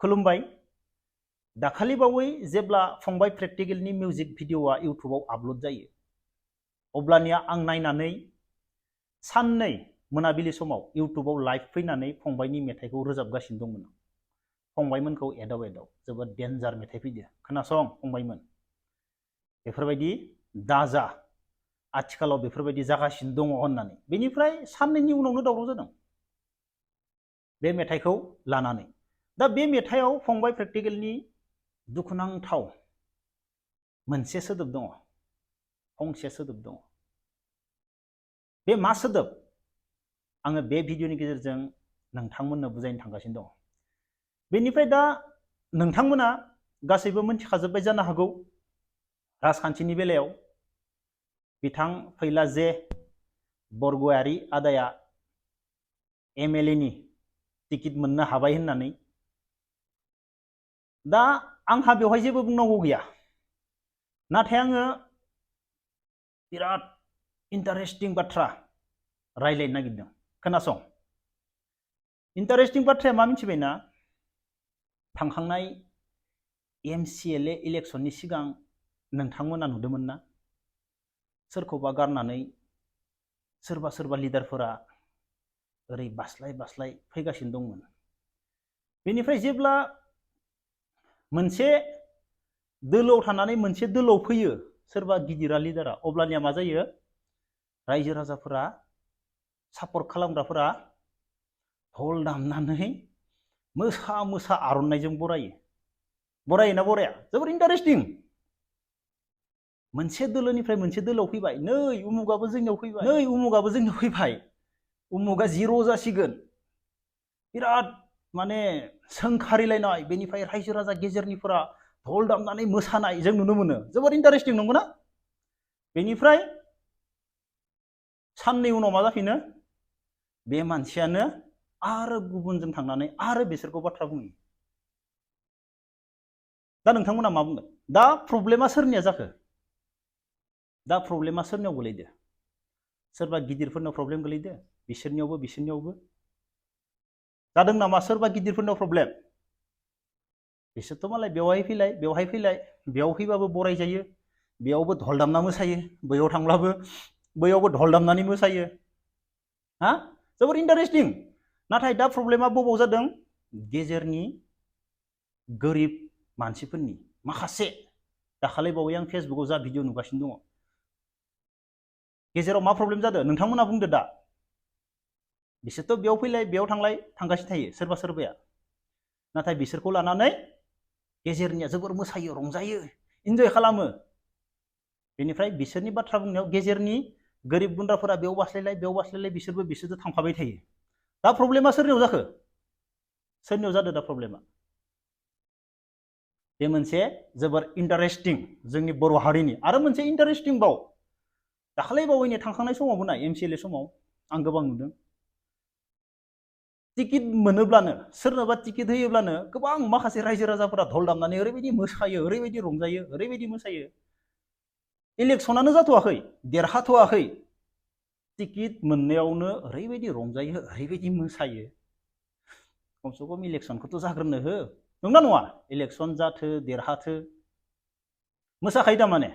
खुलुमबाय दाखालि बावै जेब्ला फंबाय प्रेक्टिकेलनि मिउजिक भिडिअआ इउटुबाव आपल'ड जायो अब्लानिया आं नायनानै साननै मोनाबिलि समाव इउटुबाव लाइभ फैनानै फंबायनि मेथाइखौ रोजाबगासिनो दंमोन फंबायमोनखौ एदाव जोबोद डेन्जार मेथाइ फैदो खोनासं फंबायमोन बेफोरबायदि दाजा आथिखालाव बेफोरबायदि जागासिनो दङ होननानै बेनिफ्राय साननैनि उनावनो दावराव जादों बे मेथाइखौ लानानै दा बे मेथाइआव फंबाय प्रेक्टिकेलनि दुखुनांथाव मोनसे सोदोब दङ फंसे सोदोब दङ बे मा सोदोब आङो बे भिडिअनि गेजेरजों नोंथांमोननो बुजायनो थांगासिनो दङ बेनिफ्राय दा नोंथांमोना गासैबो मिन्थिखाजोब्बाय जानो हागौ राजखान्थिनि बेलायाव बिथां फैलाजे बरगयारि आदाया एमएलए नि टिकेट मोननो हाबाय होननानै दा आंहा बेवहाय जेबो बुंनांगौ गैया नाथाय आङो बिराद इन्टारेस्टिं बाथ्रा रायलायनो नागिरदों खोनासं इन्टारेस्टिं बाथ्राया मा मिथिबायना थांखांनाय एमसिएलए इलेक्शननि सिगां नोंथांमोना नुदोंमोन ना सोरखौबा गारनानै सोरबा लिडारफोरा ओरै बास्लाय फैगासिनो दंमोन बेनिफ्राय जेब्ला मोनसे दोलोआव थानानै मोनसे दोलोआव फैयो सोरबा गिदिरा लिडारा अब्लानिया मा जायो रायजो राजाफोरा सापर्ट खालामग्राफोरा धल दामनानै मोसा आर'नाइजों बरायोना बराया जोबोर इन्टारेस्टिं मोनसे दोलोनिफ्राय मोनसे दोलोआव फैबाय नै उमुगाबो जोंनियाव फैबाय उमुगा जिर' जासिगोन बिराद माने सोंखारिलायनाय बेनिफ्राय रायजो राजा गेजेरनिफोरा धल दामनानै मोसानाय जों नुनो मोनो जोबोर इन्टारेस्टिं नंगौना बेनिफ्राय साननै उनाव मा जाफिनो बे मानसियानो आरो गुबुनजों थांनानै आरो बिसोरखौ बाथ्रा बुङो दा नोंथांमोना मा बुंगोन दा प्रब्लेमा सोरनिया जाखो दा प्रब्लेमा सोरनियाव गोलैदो सोरबा गिदिरफोरनाव प्रब्लेम गोलैदो बिसोरनियावबो जादों नामा सोरबा गिदिरफोरनाव प्रब्लेम बिसोरथ' मालाय बेवहाय फैलाय बेयाव फैबाबो बराय जायो बेयावबो धल दामना मोसायो बैयाव थांब्लाबो बैयावबो धल दामनानै मोसायो हा जोबोर इन्टारेस्टिं नाथाय दा प्रब्लेमा बबाव जादों गेजेरनि गोरिब मानसिफोरनि माखासे दाखालि बावै आं फेसबुकाव जा भिडिअ नुगासिनो दङ गेजेराव मा प्रब्लेम जादों नोंथांमोना बुंदो दा बिसोरथ' बेयाव फैलाय बेयाव थांगासिनो थायो सोरबाया नाथाय बिसोरखौ लानानै गेजेरनिया जोबोर मोसायो रंजायो इन्जय खालामो बेनिफ्राय बिसोरनि बाथ्रा बुंनायाव गेजेरनि गोरिब गुन्द्राफोरा बेयाव बास्लायलाय बिसोरजों थांफाबाय थायो दा प्रब्लेमा सोरनियाव जाखो सोरनियाव जादों दा प्रब्लेमा बे मोनसे जोबोर इन्टारेस्टिं जोंनि बर' हारिनि आरो मोनसे इन्टारेस्टिं बाव दाखालि बावैनो थांखांनाय समावबो ना एमसिएलए समाव आं गोबां नुदों टिकेट मोनोब्लानो सोरनोबा टिकेट होयोब्लानो गोबां माखासे रायजो राजाफोरा धल दामनानै ओरैबायदि मोसायो ओरैबायदि रंजायो ओरैबायदि मोसायो इलेक्शनानो जाथ'वाखै देरहाथ'वाखै टिकेट मोननायावनो ओरैबायदि रंजायो ओरैबायदि मोसायो खमसे खम इलेक्शनखौथ' जाग्रोनो हो नंना नङा इलेक्शन जाथो देरहाथो मोसाखायो थारमाने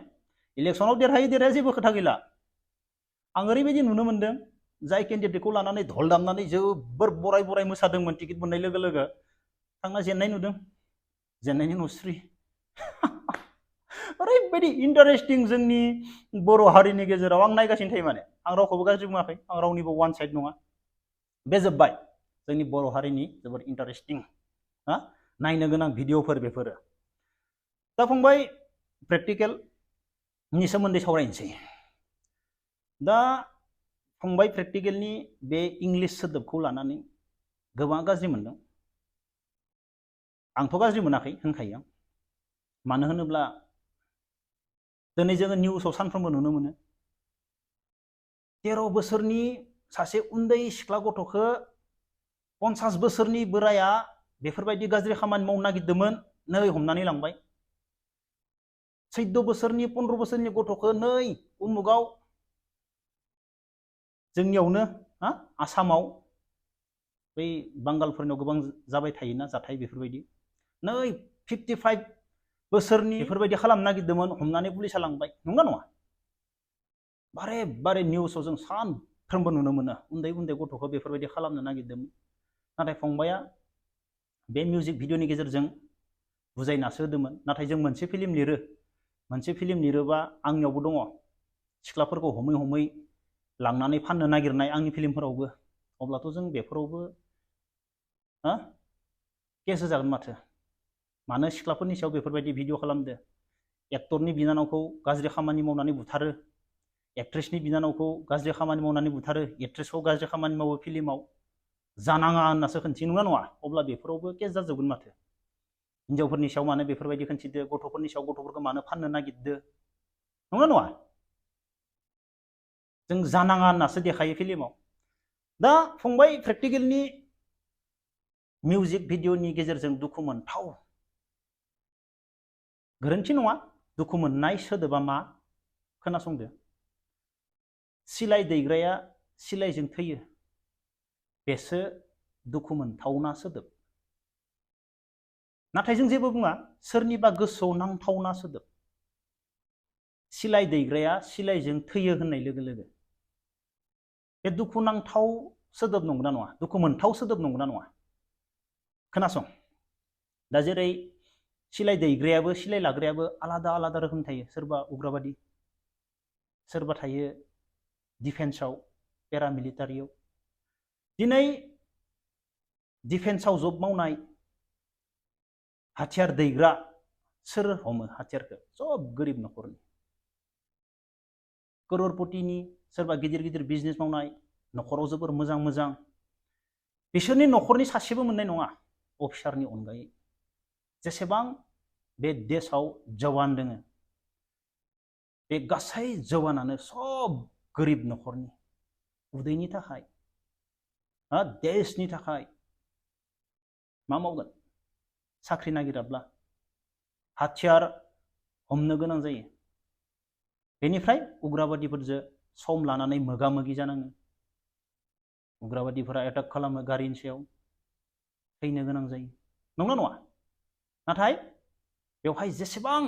इलेक्शनाव देरहाया जेबो खोथा गैला आं ओरैबायदि नुनो मोनदों जाय केन्डिडेटखौ लानानै धल दामनानै जोबोर बराय मोसादोंमोन टिकेट मोननाय लोगो लोगो थांना जेननाय नुदों जेननायनि मुस्रि ओरैबायदि इन्टारेस्टिं जोंनि बर' हारिनि गेजेराव आं नायगासिनो थायो माने आं रावखौबो गाज्रि बुङाखै आं रावनिबो वान साइड नङा बे जोब्बाय जोंनि बर' हारिनि जोबोर इन्टारेस्टिं नायनो गोनां भिडिअफोर बेफोरो दा फंबाय प्रेक्टिकेलनि सोमोन्दै सावरायनोसै दा फंबाय प्रेक्टिकेलनि बे इंलिश सोदोबखौ लानानै गोबां गाज्रि मोनदों आंथ' गाज्रि मोनाखै होनखायो आं मानो होनोब्ला दिनै जोङो निउसाव सानफ्रोमबो नुनो मोनो 13 बोसोरनि सासे उन्दै सिख्ला गथ'खौ 50 बोसोरनि बोराया बेफोरबायदि गाज्रि खामानि मावनो नागिरदोंमोन नै हमनानै लांबाय 14 बोसोरनि 15 बोसोरनि गथ'खौ नै उमुगाव जोंनियावनो आसामाव बै बांगालफोरनाव गोबां जाबाय थायोना जाथाय बेफोरबायदि नै 55 बोसोरनि बेफोरबायदि खालामनो नागिरदोंमोन, हमनानै पुलिसा लांबाय, नंगौना नङा? बारे बारे निउसाव जों सानफ्रोमबो नुनो मोनो, उन्दै उन्दै गथ'खौ बेफोरबायदि खालामनो नागिरदोंमोन। नाथाय फंबाया बे मिउजिक भिडिअनि गेजेरजों बुजायनासो होदोंमोन। नाथाय जों मोनसे फिल्म लिरोबा आंनियावबो दङ, सिख्लाफोरखौ हमै हमै लांनानै फाननो नागिरनाय आंनि फिल्मफोरावबो। अब्लाथ' जों बेफोरावबो केस होजागोन माथो। मानो सिख्लाफोरनि सायाव बेफोरबायदि भिडिअ खालामदो? एक्टरनि बिनानावखौ गाज्रि खामानि मावनानै बुथारो, एक्ट्रेसनि बिनानावखौ गाज्रि खामानि मावनानै बुथारो, एक्ट्रेसखौ गाज्रि खामानि मावो फिल्माव, जानाङा होननासो खोन्थि, नंगौना नङा? अब्ला बेफोरावबो केस जाजोबगोन माथो। हिनजावफोरनि सायाव मानो बेफोरबायदि खोन्थिदो, गथ'फोरनि सायाव गथ'फोरखौ मानो फाननो नागिरदो, नंगौना नङा? जों जानाङा होननासो देखायो फिल्माव। दा फंबाय प्रेक्टिकेलनि मिउजिक भिडिअनि गेजेरजों दुखु मोनथाव, गोरोन्थि नङा, दुखु मोननाय सोदोबा मा? खोनासंदो। सिलाइ दैग्राया सिलाइजों थैयो, बेसो दुखु मोनथावना सोदोब। नाथाय जों जेबो बुङा, सोरनिबा गोसोआव नांथावना सोदोब। सिलाइ दैग्राया सिलाइजों थैयो होननाय लोगो लोगो बे दुखु नांथाव सोदोब नंगौना नङा? दुखु मोनथाव सोदोब नंगौना नङा? खोनासं, दा जेरै सिलाइ दैग्रायाबो सिलाइ लाग्रायाबो आलादा आलादा रोखोम थायो। सोरबा उग्रबादि, सोरबा थायो डिफेन्सआव, पेरामिलिटारियाव। दिनै डिफेन्सआव जब मावनाय हाथियार दैग्रा, सोर हमो हाथियारखौ? सब गोरिब न'खरनि, करोड़पतिनि, सोरबा गिदिर गिदिर बिजनेस मावनाय, न'खराव जोबोर मोजां मोजां, बिसोरनि न'खरनि सासेबो मोननाय नङा अफिसारनि अनगायै। जेसेबां बे देशआव जवान दोङो, बे गासै जवानानो सब गोरिब न'खरनि। उदैनि थाखाय, देशनि थाखाय मा मावगोन? साख्रि नागिराब्ला हाथियार हमनो गोनां जायो। बेनिफ्राय उग्रबादिफोरजों सम लानानै मोगा मोगि जानाङो। उग्रबादिफोरा एटाक खालामो गारिनि सायाव, थैनो गोनां जायो, नंगौना नङा? नाथाय बेवहाय जेसेबां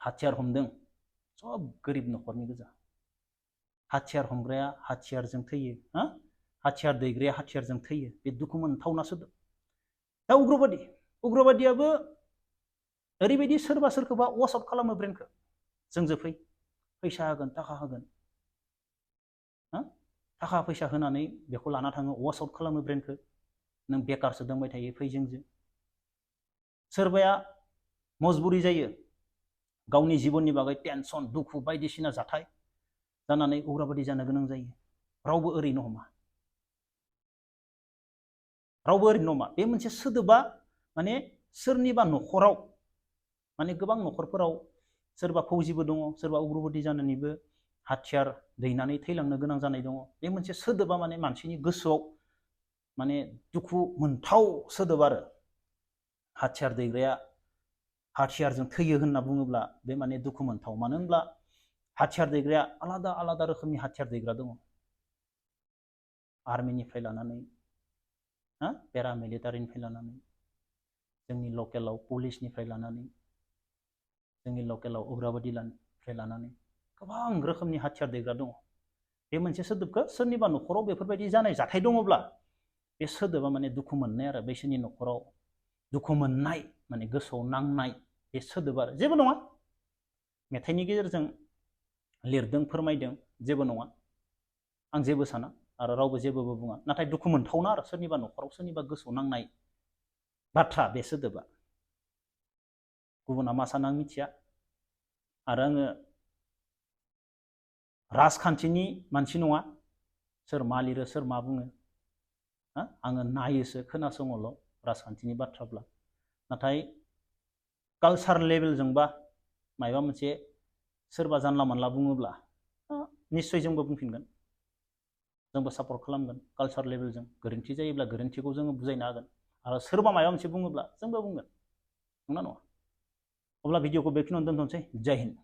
हाथियार हमदों, सब गोरिब न'खरनि गोजा। हाथियार हमग्राया हाथियारजों थैयो, हाथियार दैग्राया हाथियारजों थैयो, बे दुखु मोनथावना सोदोब। दा उग्रबादियाबो ओरैबायदि सोरबा सोरखौबा वाश आउट खालामो ब्रेनखौ, जोंजों फै, फैसा होगोन, थाखा होगोन, थाखा फैसा होनानै बेखौ लाना थाङो, वाश आउट खालामो ब्रेनखौ, नों बेकारसो दोंबाय थायो, फै जोंजों। सोरबाया मजबुरि जायो, गावनि जिबननि बागै टेनसन, दुखु बायदिसिना जाथाय जानानै उग्रबादि जानो गोनां जायो। रावबो ओरैनो हमा, रावबो ओरैनो हमा। बे मोनसे सोदोबा माने सोरनिबा न'खराव, माने गोबां न'खरफोराव सोरबा फौजिबो दङ, सोरबा उग्रबादि जानानैबो हाथियार दैनानै थैलांनो गोनां जानाय दङ। बे मोनसे सोदोबा माने मानसिनि गोसोआव माने दुखु मोनथाव सोदोब आरो। हाथियार दैग्राया हाथियारजों थैयो होनना बुङोब्ला बे माने दुखु मोनथाव। मानो होनब्ला हाथियार दैग्राया आलादा आलादा रोखोमनि हाथियार दैग्रा दङ। आर्मिनिफ्राय लानानै, पेरामिलिटारिनिफ्राय लानानै, जोंनि लकेलाव पुलिसनिफ्राय लानानै, जोंनि लकेलाव उग्रबादिनिफ्राय लानानै गोबां रोखोमनि हाथियार दैग्रा दङ। बे मोनसे सोदोबखौ सोरनिबा न'खराव बेफोरबायदि जानाय जाथाय दङब्ला बे सोदोबा माने दुखु मोननाय आरो, बैसोरनि न'खराव दुखु मोननाय, माने गोसोआव नांनाय बे सोदोब आरो। जेबो नङा, मेथाइनि गेजेरजों लिरदों, फोरमायदों, जेबो नङा, आं जेबो साना आरो रावबो जेबोबो बुङा। नाथाय दुखु मोनथावना आरो, सोरनिबा न'खराव सोरनिबा गोसोआव नांनाय बाथ्रा बे सोदोबा। गुबुना मा सानो आं मिथिया। आरो आङो राजखान्थिनि मानसि नङा, सोर मा लिरो, सोर मा बुङो, आङो नायोसो, खोनासङोल' राजखान्थिनि बाथ्राब्ला। नाथाय कालसार लेभेलजोंबा मायबा मोनसे सोरबा जानला मानला बुङोब्ला निस्सय जोंबो बुंफिनगोन, जोंबो सापर्ट खालामगोन। कालसार लेभेलजों गोरोन्थि जायोब्ला गोरोन्थिखौ जोङो बुजायना होगोन, आरो सोरबा मायबा मोनसे बुङोब्ला जोंबो बुंगोन, नंगौना नङा? अब्ला भिडिअखौ बेखिनियावनो दोनथ'नोसै। जय हिन्द।